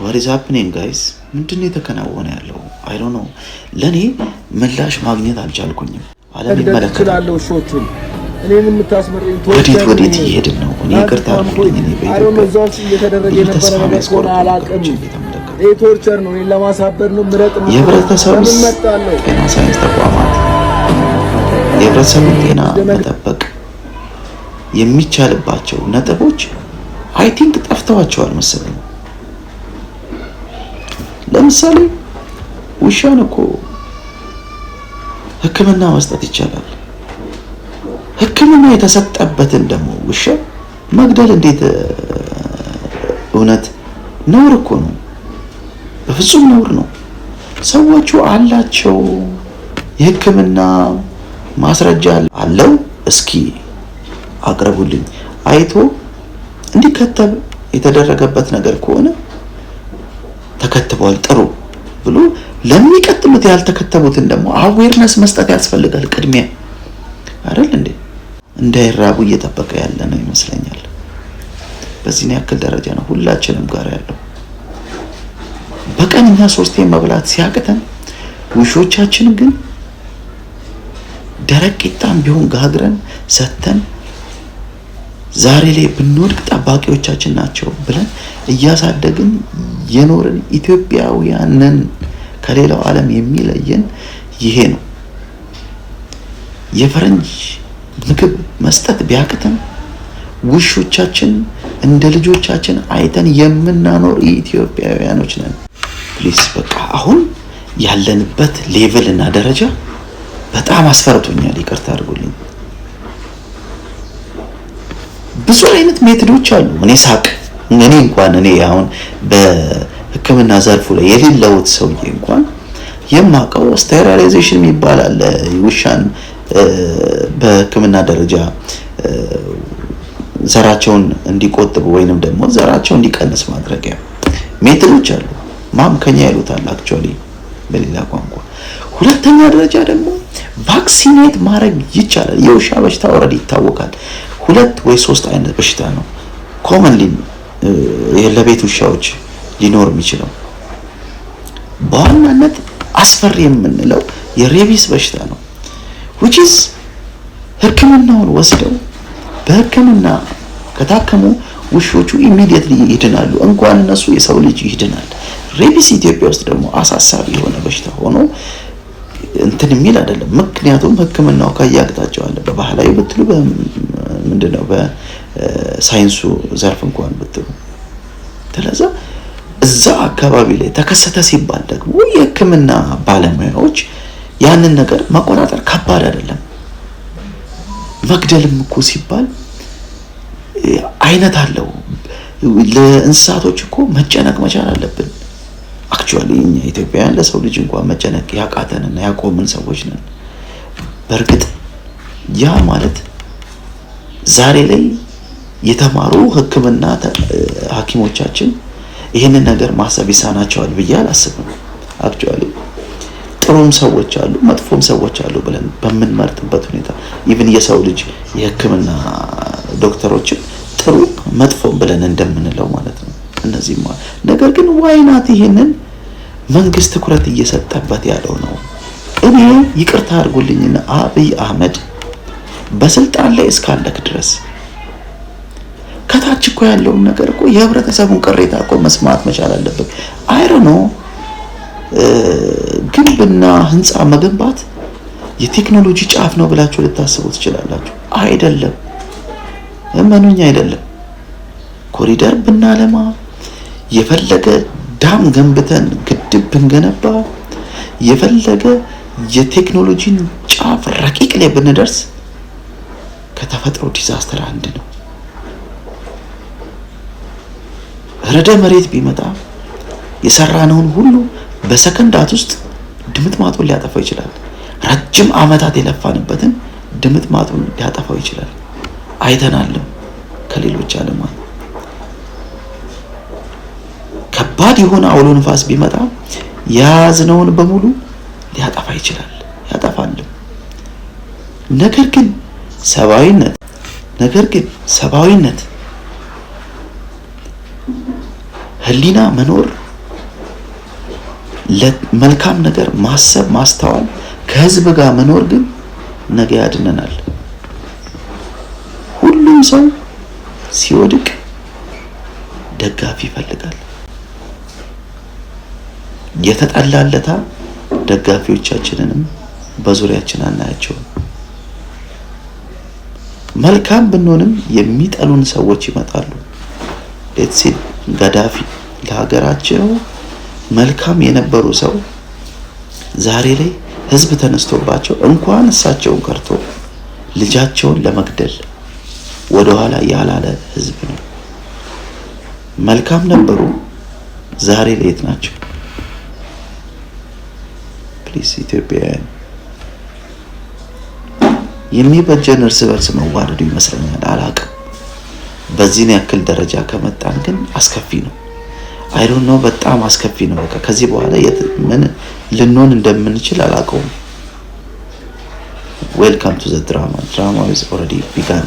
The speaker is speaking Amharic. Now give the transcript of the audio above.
What is happening, guys? ምንድን ነው የተከናወነ ያለው? I don't know። ለእኔ ምላሽ ማግኘት አልቻልኩኝም። ዓለም መግደል ይመለከታል። እችላለሁ ውሾቹን። እኔን የምታስመርኝ ወዴት torture ወዴት እየሄድን ነው? እኔ ይቅርታ አድርጉልኝ። እኔ I don't know በኢትዮጵያ እዛ ውስጥ እየተደረገ ብዙ የነበረ ተስፋ ነገር ከሆነ የሚያስቆርጡ አላውቅም። ነገሮችን እየተመለከቱ ይህ torture ነው። እኔን ለማሳበድ ነው። ምረጥ የምትለው የህብረተሰብ ለምን መጣለሁ? ጤና ሳይንስ ተቋማት የህብረተሰቡን ጤና መጠበቅ የሚቻልባቸው ነጥቦች I think ጠፍተዋቸዋል መሰለኝ። ለምሳሌ ውሻን እኮ ሕክምና መስጠት ይቻላል። ሕክምና የተሰጠበትን ደግሞ ውሻ መግደል እንዴት እውነት ነውር እኮ ነው። በፍጹም ነውር ነው። ሰዎቹ አላቸው፣ የሕክምና ማስረጃ አለው። እስኪ አቅርቡልኝ። አይቶ እንዲከተብ የተደረገበት ነገር ከሆነ ተከትቧል፣ ጥሩ ብሎ ለሚቀጥሉት ያልተከተቡትን ደግሞ awareness መስጠት ያስፈልጋል። ቅድሚያ አይደል እንዴ? እንዳይራቡ እየጠበቀ ያለ ነው ይመስለኛል። በዚህን ያክል ደረጃ ነው ሁላችንም ጋር ያለው። በቀን እኛ ሶስቴ መብላት ሲያቅተን ውሾቻችን ግን ደረቅ ቂጣም ቢሆን ጋግረን ሰተን ዛሬ ላይ ብንወድቅ ጠባቂዎቻችን ናቸው ብለን እያሳደግን የኖርን ኢትዮጵያውያንን ከሌላው ዓለም የሚለየን ይሄ ነው። የፈረንጅ ምግብ መስጠት ቢያቅተን ውሾቻችን እንደ ልጆቻችን አይተን የምናኖር ኢትዮጵያውያኖች ነን። Please፣ በቃ አሁን ያለንበት level እና ደረጃ በጣም አስፈርቶኛል። ይቅርታ አድርጉልኝ። ብዙ አይነት method ኦች አሉ። እኔ ሳቅ እኔ እንኳን እኔ አሁን በሕክምና ዘርፉ ላይ የሌለሁት ሰውዬ እንኳን የማውቀው sterilization የሚባል አለ። ውሻን በሕክምና ደረጃ ዘራቸውን እንዲቆጥቡ ወይንም ደግሞ ዘራቸው እንዲቀንስ ማድረጊያ method ኦች አሉ። ማምከኛ ይሉታል actually በሌላ ቋንቋ። ሁለተኛ ደረጃ ደግሞ vaccinate ማድረግ ይቻላል። የውሻ በሽታ already ይታወቃል። ሁለት ወይ ሶስት አይነት በሽታ ነው commonly ለቤት ውሻዎች ሊኖር የሚችለው። በዋናነት አስፈሪ የምንለው የ rabies በሽታ ነው። Which is ሕክምናውን ወስደው በሕክምና ከታከሙ ውሾቹ immediately ይድናሉ። እንኳን እነሱ የሰው ልጅ ይድናል። Rabies ኢትዮጵያ ውስጥ ደግሞ አሳሳቢ የሆነ በሽታ ሆኖ እንትን የሚል አይደለም። ምክንያቱም ሕክምናው ከየአቅጣጫው አለ። በባህላዊ ብትሉ፣ ምንድነው፣ በሳይንሱ ዘርፍ እንኳን ብትሉ፣ ስለዛ እዛ አካባቢ ላይ ተከሰተ ሲባል ደግሞ የሕክምና ባለሙያዎች ያንን ነገር መቆጣጠር ከባድ አይደለም። መግደልም እኮ ሲባል አይነት አለው። ለእንስሳቶች እኮ መጨነቅ መቻል አለብን። Actually እኛ ኢትዮጵያውያን ለሰው ልጅ እንኳን መጨነቅ ያቃተንና ያቆምን ሰዎች ነን። በእርግጥ ያ ማለት ዛሬ ላይ የተማሩ ሕክምና ሐኪሞቻችን ይህንን ነገር ማሰብ ይሳናቸዋል ብዬ አላስብም። Actually ጥሩም ሰዎች አሉ፣ መጥፎም ሰዎች አሉ ብለን በምንመርጥበት ሁኔታ even የሰው ልጅ የሕክምና ዶክተሮችን ጥሩ መጥፎም ብለን እንደምንለው ማለት ነው። እነዚህም ነገር ግን why not ይሄንን መንግስት ትኩረት እየሰጠበት ያለው ነው። እኔ ይቅርታ አድርጉልኝና አብይ አህመድ በስልጣን ላይ እስካለክ ድረስ ከታች እኮ ያለውን ነገር እኮ የህብረተሰቡን ቅሬታ እኮ መስማት መቻል አለበት። I don't know፣ ግንብና ህንፃ መገንባት የቴክኖሎጂ ጫፍ ነው ብላችሁ ልታስቡ ትችላላችሁ። አይደለም፣ እመኑኝ አይደለም። ኮሪደር ብናለማ፣ የፈለገ dam ገንብተን ግድብ ብንገነባ፣ የፈለገ የቴክኖሎጂን ጫፍ ረቂቅ ላይ ብንደርስ ከተፈጥሮ disaster አንድ ነው። ርዕደ መሬት ቢመጣ የሰራነውን ሁሉ በሰከንዳት ውስጥ ድምጥማጡን ሊያጠፋው ይችላል። ረጅም ዓመታት የለፋንበትን ድምጥማጡን ሊያጠፋው ይችላል። አይተናልም ከሌሎች ዓለማት። ከባድ የሆነ አውሎ ንፋስ ቢመጣ የያዝነውን በሙሉ ሊያጠፋ ይችላል፣ ያጠፋልም። ነገር ግን ሰብአዊነት ነገር ግን ሰብአዊነት፣ ህሊና መኖር ለመልካም ነገር ማሰብ፣ ማስተዋል፣ ከህዝብ ጋር መኖር ግን ነገ ያድነናል። ሁሉም ሰው ሲወድቅ ደጋፊ ይፈልጋል። የተጠላለታ ደጋፊዎቻችንንም በዙሪያችን አናያቸውም። መልካም ብንሆንም የሚጠሉን ሰዎች ይመጣሉ። Let's say ጋዳፊ ለሀገራቸው መልካም የነበሩ ሰው ዛሬ ላይ ህዝብ ተነስቶባቸው እንኳን እሳቸውን ቀርቶ ልጃቸውን ለመግደል ወደኋላ ያላለ ህዝብ ነው። መልካም ነበሩ፣ ዛሬ ላይ የት ናቸው? Please ኢትዮጵያውያን፣ የሚበጀን እርስ በርስ መዋደዱ ይመስለኛል። አላቅም። በዚህን ያክል ደረጃ ከመጣን ግን አስከፊ ነው። I don't know፣ በጣም አስከፊ ነው። በቃ ከዚህ በኋላ ምን ልንሆን እንደምንችል አላውቀውም። Welcome to the drama. Drama is already begun.